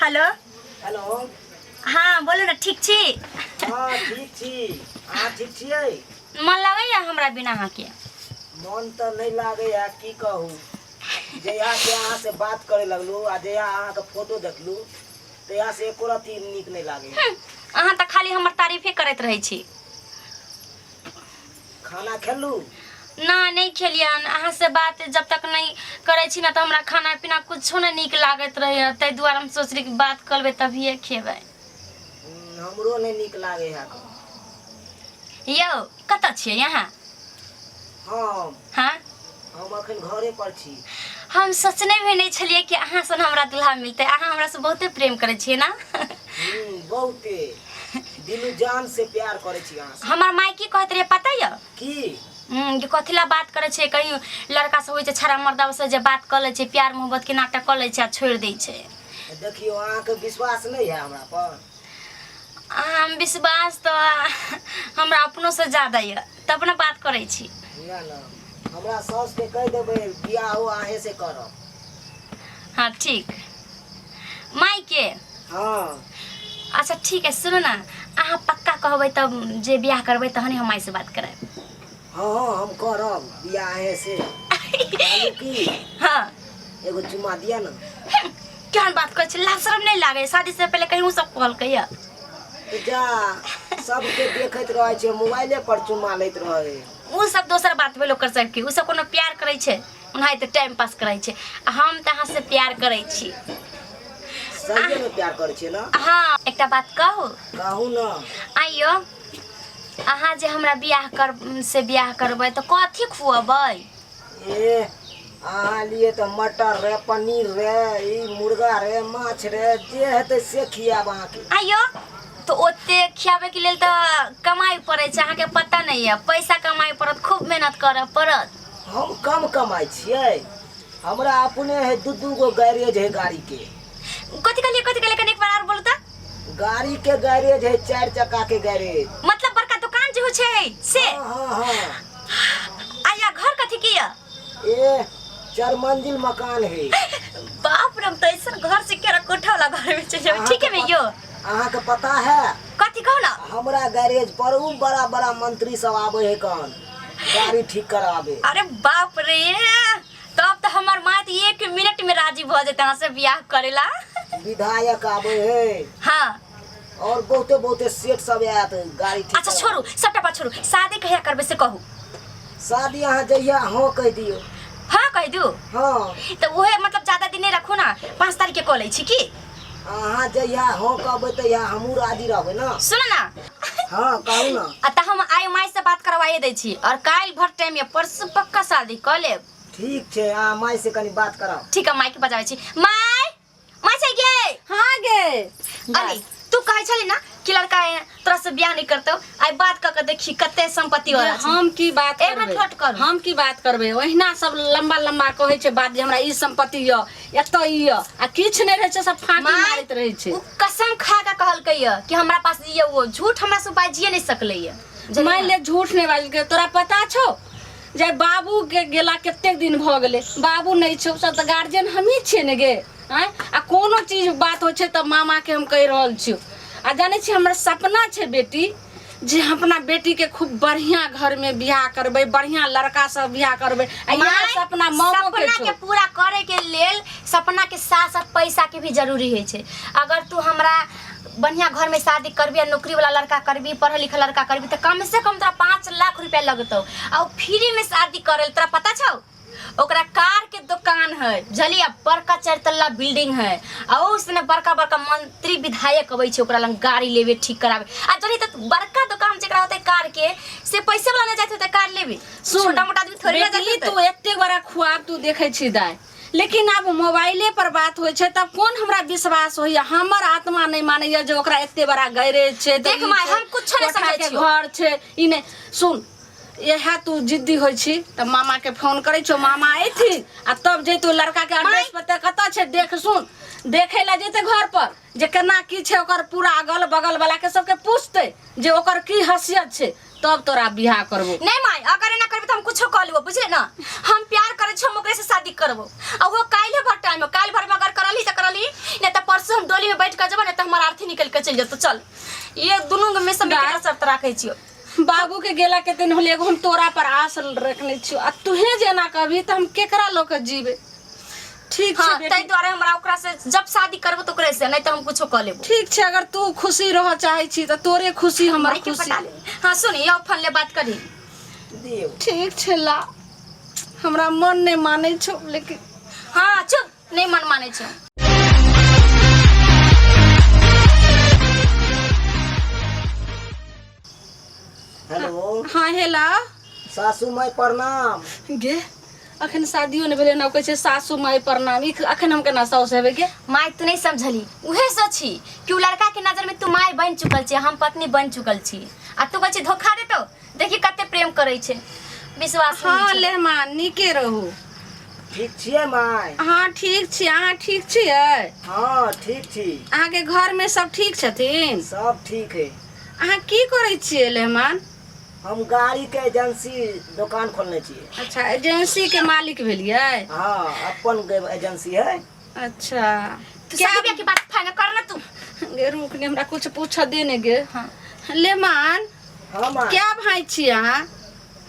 Hello. Hello. हाँ, बोलू ने, ठीक छी? हाँ, ठीक छी। अहाँ ठीक छियै? मन लगैया हमरा बिना अहाँके? मन तऽ नहि लागैया, की कहू। जहिया से अहाँ से बात करे लगलू आ जहिया अहाँके फोटो देखलू तहिया से एको रत्ती नीक नहि लागैया। अहाँ तऽ खाली हमर तारीफे करैत रहै छी। खाना खेलू? ना, नहि खेलियै हन। अहाँ से बात जब तक नहि करै छी ने, तऽ हमरा खाना पीना कुछो नहि नीक लागैत रहैया। ताहि दुआरे हम सोचली कि बात कऽ लेबै तभिए खेबै। हमरो नहि नीक लागै है। यौ, कतऽ छियै अहाँ? हम? हाँ। हम अखन घरे पर छी। हम सोचने भी नहि छलियै कि अहाँ सन हमरा दुल्हा मिलतै। अहाँ हमरा से बहुते प्रेम करै छियै ने? बहुते दिल जान से प्यार करै छी अहाँ से। हमर माय की कहैत रहै, पता यऽ? की? कि कथी ला बात करै छै? कहीं लड़का सब होइ छै, छड़ा मर्दा से जे बात कऽ लै छै, प्यार मोहब्बत के नाटक कऽ लै छै आ छोड़ि दै छै। देखियौ, अहाँके विश्वास नहि है हमरा पर? हम विश्वास तऽ हमरा अपनो से ज्यादा यऽ, तब ने बात करै छी। ना ना, हमरा साउसके कहि देबै, बियाहो अहें से करब। हाँ, ठीक। माय के? हाँ। अच्छा, ठीक है। सुनू ने, अहाँ पक्का कहबै तब जे बियाह करबै, तहने हम माय से बात करब। हाँ, हम करब बियाह अहें से। कहलू की? हाँ। एगो चुम्मा दिया ने। केहन बात करै छै? लाज शरम नहि लागै? शादी से पहिले कहीं ओ सब कहलकै यऽ? तऽ जा, सबके देखैत रहै छै, मोबाइले पर चुम्मा लैत रहै। ओ सब दोसर बात भेल ओकर सबके। ओ सब कोनो प्यार करै छै? ओनाहिते टाइम पास करै छै। आ हम तऽ अहाँ से प्यार करै छी। सहिए में प्यार करै छियै ने? हाँ। एकटा बात कहू? कहू ने। आइयो, अहाँ जे हमरा बियाह कर से बियाह करबै तऽ कथी खुअबै? ए, अहाँ लिए तऽ मटर रे, पनीर रे, ई मुर्गा रे, माछ रे, जे हेतै से खियाब अहाँके। आइयो, तऽ ओते खियाबैके लेल तऽ कमाइ पड़ै छै। अहाँके पता नहि यऽ, पैसा कमाइ पड़त, खूब मेहनत करऽ पड़त। हम कम कमाइ छियै? हमरा अपने है दू दू गो गैरेज है गाड़ी के। कथी कहलियै? कथी कहलियै? कनि एक बार आर बोलू तऽ। गाड़ी के गैरेज है, चारि चक्का के गैरेज। मतलब बड़का दुकान जे होइ छै से? हाँ। आया, घर कथी की यऽ? ए, चार मंजिल मकान है। बाप रे, हम तऽ ऐसन घर से केरा कोठा वाला घर में चलि जेबै। ठीक है भैयो। अहाँके पता है? कथी, कहू ना। हमरा गैरेज पर उ बड़ा बड़ा मंत्री सब आबै है कन गाड़ी ठीक कराबे। अरे बाप रे, तब तऽ हमर माँ तऽ एक मिनट में राजी भऽ जेतै अहाँ से बियाह करेला। विधायक आबै है। और बहुते बहुते सेठ सब आयत गाड़ी ठीक अच्छा। कराबे। छोड़ू, सबटा बात छोड़ू। शादी कहिया करबै से कहू। शादी अहाँ जहिया हाँ कहि दियौ। हाँ कहि दू? हाँ। तऽ उहे मतलब ज्यादा दिन नहि रखू ना, 5 तारीख के कऽ लै छी की? अहाँ जहिया हाँ कहबै तहिया हमहूँ राजी रहबै ना। सुन ना। हाँ, कहू ना। आ तऽ हम आइ माय से बात करवाइए दै छी और काल्हि भर टाइम यऽ, परसू पक्का शादी कऽ लेब। ठीक छै, अहाँ माय से कनी बात कराउ। ठीक है, माय के बजाबै छी। माय, माय छै गे? हाँ गे। अली, तू कहै छली ना कि लड़का तोरा से बियाह नहीं करतौ। आइ बात कऽ के देखी कते संपत्ति वाला छै। हम की बात एक मिनट करबै? छोट करू। हम की बात करबै? ओहिना सब लंबा लंबा कहै छै बात जे हमरा ई संपत्ति यऽ, एतऽ ई यऽ, आ किछु नहि रहै छै, सब फांकी माय, मारैत रहै छै। उ कसम खा के कहलकै यऽ कि हमरा पास ई यऽ, वो झूठ हमरा से बाजिए नहीं सकलै यऽ। मान ले झूठ नहि बाजलकै। तोरा पता छौ जे बाबू के गेला कतेक दिन भऽ गेलै, बाबू नहि छौ, सब तऽ गार्जियन हमही छियै ने गे। आँय, आ कोनो चीज बात होइ छै तऽ मामाके हम कहि रहल छियौ। आ जानै छी, हमर सपना छै बेटी, जे हम अपना बेटीके खूब बढ़िआँ घरमे बियाह करबै, बढ़िआँ लड़कासँ बियाह करबै, आ इएह माय, सपना मामोके सपना छौ। के पूरा करे के लेल सपना के साथ साथ पैसा के भी जरूरी होइ छै। अगर तू हमरा बढ़िया घर में शादी करबी आ नौकरी वाला लड़का करबी, पढ़ल लिखल लड़का करबी, तऽ कम से कम तोरा 5 लाख रुपया लगतौ। आ उ फ्री में शादी करे, तोरा पता छौ, ओकरा कार के दुकान है, बुझलियै? बड़का चारि तल्ला बिल्डिंग है आ उसने बड़का बड़का मंत्री विधायक अबै छै ओकरा लग गाड़ी लेबे, ठीक कराबे। आ जनी तऽ बड़का दुकान जेकरा होतै कार के, से पैसे वाला नहि जाइत होतै कार लेबे? सुन, छोटा मोटा आदमी थोड़े ना बेटी, जाइत तू होतै। एते बड़ा ख्वाब तू देखै छी दाय, लेकिन आब मोबाइले पर बात होइ छै तब कोन हमरा विश्वास होइया? हमर आत्मा नहि मानैया जे ओकरा एते बड़ा गैरेज छै तऽ देख ई माय, छै, हम कुछो नहि कोठा समझै के छियौ। घर छै ई नहि। सुन, इएह तू जिद्दी होइ छी तऽ मामा के फोन करै छियौ, मामा अयथिन आ तब जैतौ लड़का के एड्रेस पता कतऽ छै। देख, सुन, देखै लए जेतै घर पर जे केना की छै ओकर, पूरा अगल बगल वाला के सबके पूछतै जे ओकर की हैसियत छै, तब तोरा बियाह करबो। नहीं माय, अगर एना करबी तऽ हम कुछो कऽ लेबो, बुझले ना? हम प्यार करै छी, हम ओकरे से शादी करबो। आ वो काल्हि भर टाइम, काल्हि भर में अगर करलही तऽ करलही, नहीं तऽ परसू। परसों हम डोली में बैठ के जेबो ने त हमर आरती निकल के चल जेतो। चल, ये दुनू में से दाय। शर्त राखै छियो। बाबू के गेला के दिन होले, एगो हम तोरा पर आस रखने छियो आ तुहे जेना कहबी तऽ हम केकरा लऽ के जीबे? ठीक छै। हाँ, बेटी। ताहि दुआरे हमरा ओकरा से जब शादी करबो तो ओकरे से, नहीं तो हम कुछो कऽ लेबो। ठीक छै, अगर तू खुशी रह चाहे छी तऽ तोरे खुशी हमर माई के खुशी। पटा ले। हाँ सुन, यो फोन ले बात करी। दियौ। ठीक छै, ला, हमरा मन नहि मानै छौ लेकिन। हाँ चुप, नहीं मन माने छौ। हेलो। हाँ हेलो। सासू माय प्रणाम। गे, अखन शादियो नहि भेलै ने, कहै छै सासू माय प्रणाम, ई अखन हम केना साउस हेबै गे? माय तू नहीं समझली, उहे सोची कि उ लड़का के नजर में तू माय बन चुकल छी, हम पत्नी बन चुकल छी, आ तू कहै छी धोखा देतो। देखी कते प्रेम करै छै, विश्वास नहीं हाँ छै। लेहमान, नीके रहू। ठीक छियै माय? हाँ ठीक छी, अहाँ ठीक छियै? हाँ ठीक छी। अहाँके घरमे सब ठीक छथिन? सब ठीक है। अहाँ की करै छियै लेहमान? हम गाड़ी के एजेंसी दोकान खोलने छियै। अच्छा, एजेंसी के मालिक भेलियै? हाँ, अपन एजेंसी है। अच्छा। तू क्या शादी ब्याह के बात फाइनल कर ना तू। गे रुक ने, हमरा कुछ पूछ दे ने गे। हाँ। लेमान। हाँ माय। क्या भाई छी अहाँ?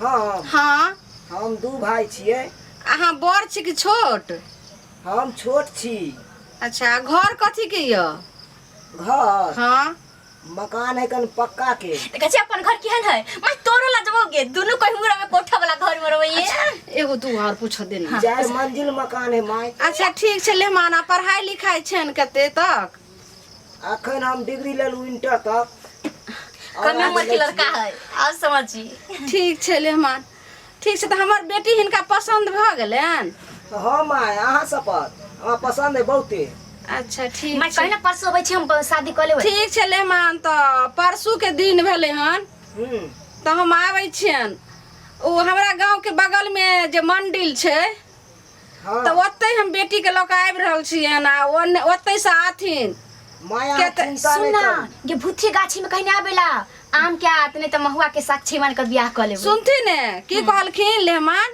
हाँ। हाँ। हम दू भाई छियै। अहाँ बड़ छी कि छोट? हम छोट छी। अच्छा, घर कथी के यऽ? घर? हाँ। मकान है कन पक्का के। देखै छी अपन घर केहन है? मैं तोरो लजबोगे, दुनू कहीं में कोठा वाला घर में रहबै। एगो दू आर पूछ दे ने। चार मंजिल मकान है माय। अच्छा ठीक छै लेहमाना, पढ़ाई लिखाई छनि कते तक? अखन हम डिग्री लेलहुँ इंटर तक। और कमे उम्र के आगे लै लड़का है, आब समझी। ठीक छै लेहमान, ठीक छै। तऽ हमर बेटी हिनका पसन्द भऽ गेलनि? छियै। हाँ माय, अहाँ शपथ, हमरा पसंद है बहुते। अच्छा ठीक मैं छै। कहीं ना परसों अबै छी, हम शादी कऽ लेबै। ठीक छै लेहमान, तऽ परसू के दिन भेलै हन। हम्म। तऽ हम आबै छियनि, ओ हमरा गाँवके बगलमे जे मंडिल छै। हाँ। तऽ ओतहि हम बेटीके लऽ कऽ आबि रहल छियनि आ ओतहिसँ आथिन। माया के तऽ चिंता नहीं सुन ना करू। ये भूथी गाछी में कहीं ना आबेला आम के आत, नहीं तो महुआ के साक्षी मान कर बियाह कर लेबै। सुनथिन ने, की कहलखिन लेहमान,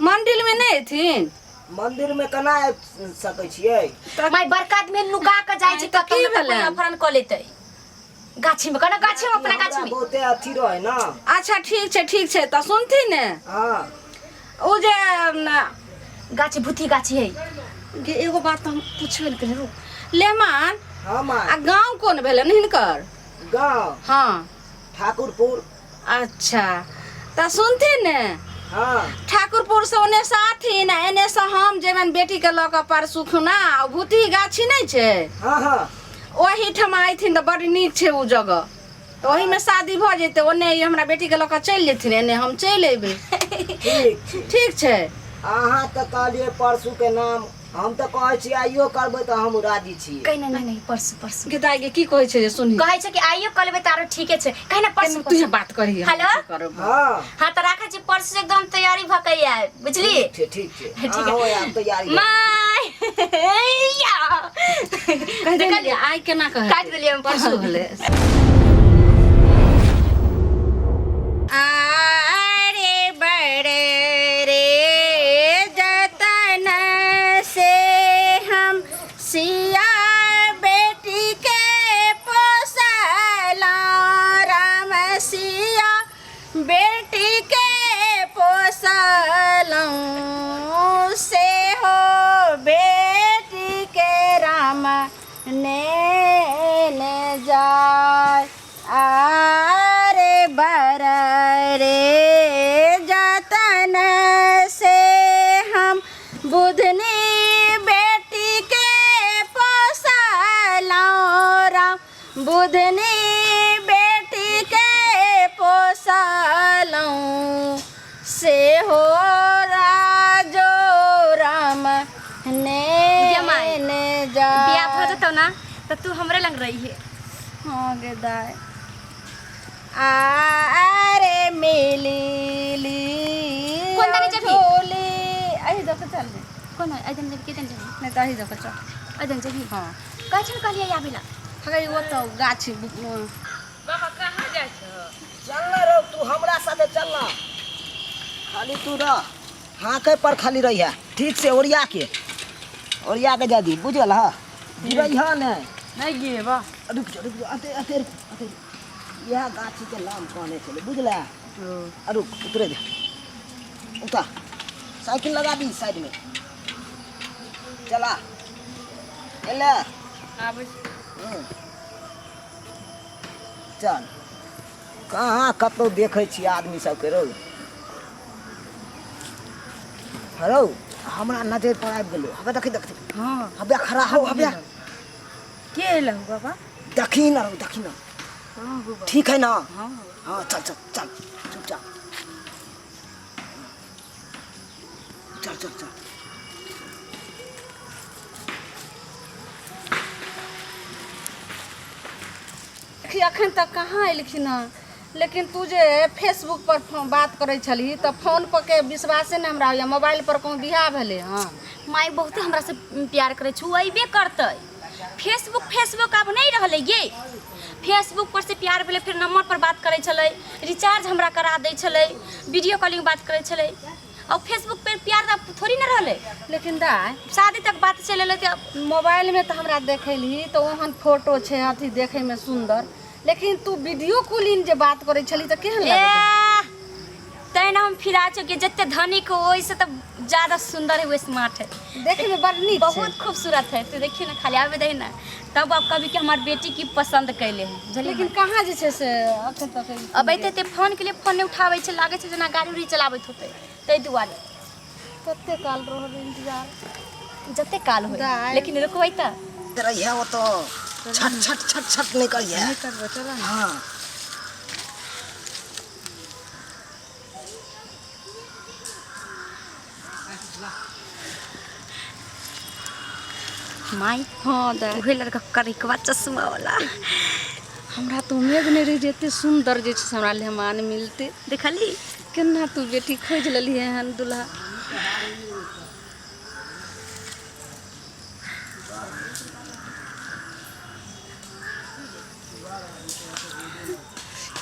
मंडिल में नहि एथिन? मंदिर में केना आबि सकै छियै? माय, बड़का आदमी नुका के जाइ छै। तऽ कतौ की ने तऽ कोई भेलै? अपहरण कऽ लेतै गाछी में, कहना गाछी में, अपना गाछी हमरा में। बहुते अथी रहे ना। अच्छा ठीक छै, ठीक छै, तऽ सुनथिन ने। हाँ। ओ जे न, गाछी भूथी गाछी है। गे, एगो बात हम पुछबे ने केलियै, रुक लेहमान। हाँ माय। आ गाँव कोन भेलनि हिनकर? गाँव? हाँ। ठाकुरपुर। अच्छा तऽ सुनथिन ने। हाँ। ठाकुरपुर से ओने से आथिन आ एने से हम जेबनि बेटीके लऽ कऽ परसू खुना, आ भूतही गाछी नहि छै? हाँ हाँ। ओहिठाम अयथिन तऽ बड्ड नीक छै ओ जगह, तऽ ओहिमे शादी भऽ जेतै। ओने ई हमरा बेटीके लऽ कऽ चलि जेथिन, एने हम चलि अयबै। ठीक छै। ठीक छै। अहाँ तऽ कहलियै परसू के नाम, हम तऽ कहै छी आइयो करबै तऽ हम राजी छी। कहीं नहीं नहीं नहीं, परसू परसू। गे दाइ गे, की कहै छै जे सुनही। कहै छै कि आइयो कऽ लेबै तऽ आरो ठीके छै, कहीं ना परसू। तू बात करही, हम हेलो? की करब। हाँ। हाँ तऽ राखै छी, परसू एकदम तैयारी भऽ के आयब, बुझली? ठीक छै, ठीक छै। ठीक है। अहाँ आब तैयारी करू। माय या। कहि दे ने, आइ केना कहै? काटि देलियै हम। परसू भेलै। अरे बड़े रे जतन से हम सिया बेटी के पोसला, राम सिया बेटी के पोसलहुँ, से हो बेटी के राम ने ने जाय। आरे बर रे जतन से हम बुधनी बेटी के पोसलहुँ, राम बुधनी बेटी के पोसलहुँ, से हो राजो राम ने गे माय, ने जा। बियाह भऽ जेतौ ना तऽ तू हमरे लग रही है। हाँ गे दाय। अरे मिली ली कोन दानी जेबही? झोली अही दऽ के चल ने। कोन है? अइदन जेबही केदन जेबही? नहि तऽ अही दऽ के चल। अइदन जेबही? हाँ। कहै छै ने कहलियै आबै ला। हगे, ओ तऽ गाछ। बाबा, कहाँ जाइ छह? चल ना रौ, तू हमरा साथे चल ना, खाली तू रह, हाँके पर खाली रहिया, ठीक से ओरिया के, ओरिया के जा दी, बुझल? हाँ। गिरैह ने। नहि गिरेबा। रुक जाओ, रुक जाओ, अते अते रुक, अते रुक। इएह गाछीके नाम कहने छलै, बुझले? आ रुक, उतरे दे, उतार, साइकिल लगा दी साइड में, चला एले। आबै छी। चल, कहाँ कतहु देखै छियै आदमी सबके रौ। हरौ, हमरा नजर पर आबि गेलो, हबे देखी देखी। हाँ। हबे खड़ा हो, हबे। के एलहु बाबा? देखी ना रौ, देखी ना। हाँ बाबा। ठीक है ना? हाँ। हाँ, चल चल चल, चुपचाप चल चल चल। अखन तक कहाँ एलखिन हँ? लेकिन तू जे फेसबुक पर बात करै छलही तऽ फोन पर के विश्वासे नहि हमरा होइए। मोबाइल पर कहूँ बियाह भेलै हँ? माय बहुते हमरा से प्यार करै छै, उ अयबे करतै। फेसबुक फेसबुक आब नहि रहलै ये। फेसबुक पर से प्यार भेलै, फिर नंबर पर बात करै छलै, रिचार्ज हमरा करा दै छलै, वीडियो कॉलिंग बात करै छलै। और फेसबुक पर प्यार तऽ थोड़ी ने रहलै। लेकिन दाय, शादी तक बात चलि एलै तऽ मोबाइलमे तऽ हमरा देखैलही तऽ ओहन फोटो छै, अथी देखैमे सुन्दर, लेकिन तू वीडियो कॉलिंग जे बात करै छली तऽ केहन लगै? तैं हम फिरा चुकी जते धनिक हो ओहिसे तऽ ज्यादा सुंदर है, वो स्मार्ट है, देखे में बड़ नीक छै। बहुत खूबसूरत है। तू देखिए ना, खाली आबे दही ना, तब आप कभी कि हमार बेटी की पसंद कैले है, बुझलियै? लेकिन कहाँ जे छै से अखन तक अब अइते ते फोन के लिए फोन नहि उठाबै छै, लागै छै जेना गाड़ी उड़ी चलाबैत होतै, ताहि दुआरे। कते काल रहबै इंतजार? जते काल होय, दाइ। लेकिन रुकबै तऽ रहिए वो तो छट छट छट छट नहीं करिए। नहि करबो, चल ना। हाँ। माई। हाँ दाइ। उहे लड़का करिकवा चश्मा वाला। हमरा तऽ उम्मीद नहि रहै जे एते सुन्दर जे छै से हमरा मेहमान मिलतै। देखली? केना तू बेटी खोजि लेलियै हन दूल्हा?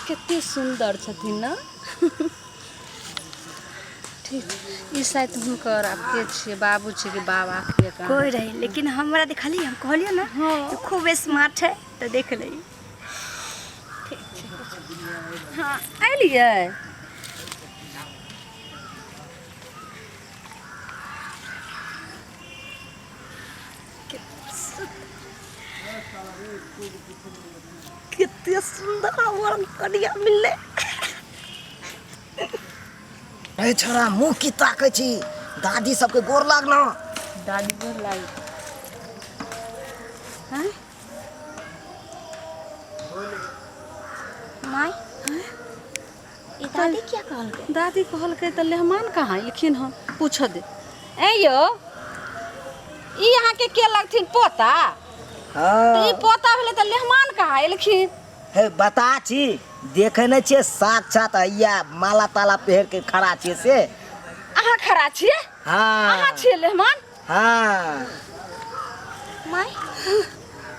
कते सुन्दर छथिन ने। ठीक, ई शायद हुनकर आब के छियै, बाबू छियै कि बाबा के? कोई रहे, लेकिन हमरा देखली, हम कहलियै ना। हाँ। कि खूब स्मार्ट है, तऽ देख ली। हाँ, एलियै। कते सुन्दर हमर कनिया मिललै। ए छोरा, मुँह की ताकै छी? दादी सबके गोर लागना। दादी गोर लाग। हाँ? माय, ई दादी क्या कहलकै? दादी कहलकै तऽ मेहमान कहाँ एलखिन हन, पूछ दे। ए यौ, ई अहाँके के लगथिन, पोता? तऽ ई हाँ। पोता भेलै तऽ मेहमान कहाँ एलखिन? हे बता छी, देखे नहीं छियै साक्षात हैया माला ताला पहिर के खड़ा छियै से। अहाँ खड़ा छियै? हाँ। अहाँ छियै मेहमान? हाँ। माय,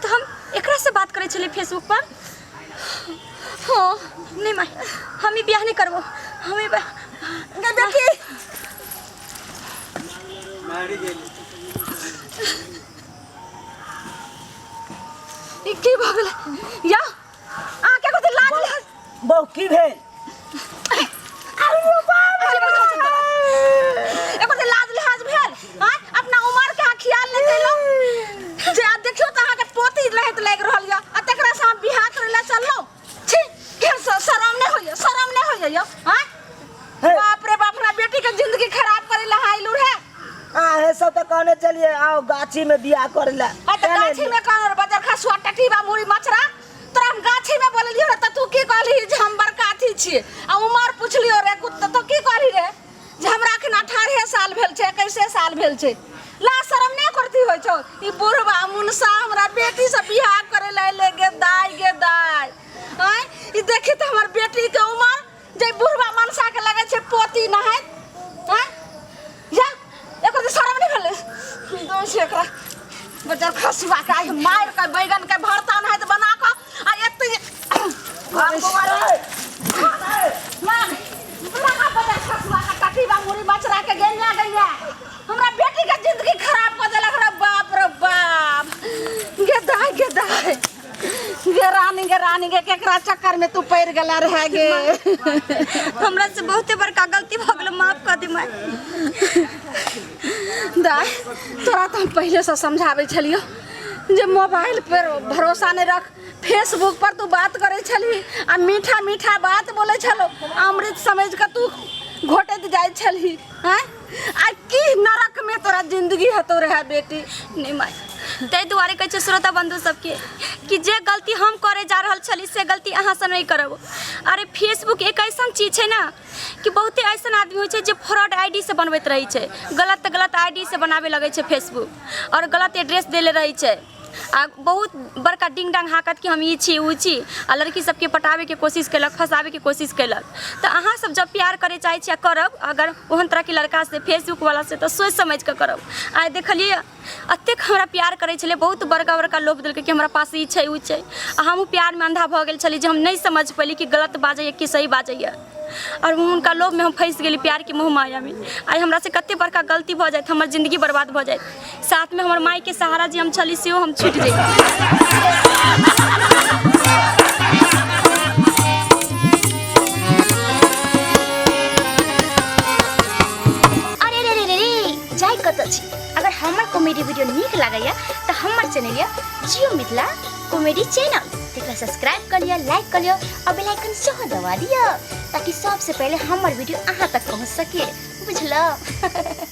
तऽ हम एकरा से बात करै छलियै फेसबुक पर? हाँ। नहीं माय, हम ई बियाह नहीं करबो, हम ई गे बेटी, ई की भऽ गेलै या? अहाँ के कथी लाज लिहाज? बहु, की भेल? एकर जे लाज लिहाज भेल? आँय, अपना उमर के अहाँ ख्याल नहि केलहुँ जे आ देखियौ तऽ अहाँके पोती रहैत लागि रहल यऽ आ तकरा से अहाँ बियाह करै लए चललहुँ। छी, केहन शरम नहि होइए? शरम नहि होइए यौ? आँय, हे। बाप रे बाप, हमरा बेटी के जिंदगी खराब करै लए अहाँ अयलहुँ रहे। आहे सब तऽ कहने चलिए आओ गाछी में बियाह करे ला। आ तऽ गाछी में कहल बजर खसुआ टटीबा मुड़ी मचरा, तोरा हम गाछी में बोललियो रे तऽ तू की कहली? जे हम बड़का अथी छियै आ उमर पुछलियो रे कुत्ता तऽ की कहली रे? जे हमरा अखन 18 साल भेल छै, 21 साल भेल छै। ला शरम नहि करती होइ छौ? ई बुढ़बा मुनसा हमरा बेटी से बियाह करे ला एलै। गे दाय, गे दाय, आँय, ई देखी तऽ हमर बेटी के उमर जे बुढ़बा मनसा के लगै छै पोती नहाइत। आँय या, एकर तऽ शरम नहि भेलै? दोष एकरा बजर खसुआ के आइ मारि के बैगन के भरता नहाइत बना कऽ आ एते मार लगा बजर खसुआ के टटीबा मुड़ी बचरा के। गेंगा गेंगा, हमरा बेटी के जिंदगी खराब कऽ देलक रे। बाप रे बाप, गे रानी, गे रानी गे, केकरा चक्कर में तू पड़ गेला रहे गे? हमरा से बहुते बड़का गलती भऽ गेल, माफ कर दे माय। दाय, तोरा तऽ हम पहिले से समझाबै छलियो जे मोबाइल पर भरोसा नहीं रख। फेसबुक पर तू बात करे छलही आ मीठा मीठा बात बोले छलो, अमृत समझ के तू घोटैत जाइ छलही। हैं, आ की नरक में तोरा जिंदगी हतो रहे बेटी। नहीं माय, ताहि दुआरे कहै छै श्रोता बंधु सबके कि जे गलती हम करे जा रहल छली से गलती अहाँ से नहीं करब। अरे फेसबुक एक ऐसन चीज छै ना कि बहुते ऐसन आदमी होइ छै जे फ्रॉड आईडी से बनबैत रहै छै, गलत गलत आईडी से बनाबे लगै छै फेसबुक और गलत एड्रेस देले रहै छै आ बहुत बड़का डिंग डांग हाकत कि हम ई छी ओ छी, आ लड़की सबके पटाबैके कोशिश केलक, फँसाबैके कोशिश केलक। तऽ अहाँ सब जब प्यार करे चाहै छी आ करब अगर ओहन तरहके लड़का से फेसबुक वाला से, तऽ सोचि समझि कऽ करब। आइ देखलियै एतेक हमरा प्यार करै छलै, बहुत बड़का बड़का लोभ देलकै कि हमरा पास ई छै ओ छै, आ हमहूँ प्यारमे अन्धा भऽ गेल छली जे हम नहि समझ पयली कि गलत बाजैए कि सही बाजैए, और हुनका लोभमे हम फँसि गेली प्यारके मोह मायामे। आइ हमरासँ कते बड़का गलती भऽ जाइत, हमर जिन्दगी बर्बाद भऽ जाइत, साथमे हमर मायके सहारा जे हम छली सेहो हम छुटि जैती। अरे रे रे रे रे, जाय कतऽ छी? अगर हमर कॉमेडी वीडियो नीक लागैया तऽ हमर चैनल यऽ जियो मिथिला कॉमेडी चैनल, तेकरा सब्सक्राइब कऽ लिअ, लाइक कऽ लिअ और बेल आइकन सेहो दबा दिअ ताकि सबसे पहिले हमर वीडियो अहाँ तक पहुँच सके, बुझलौ?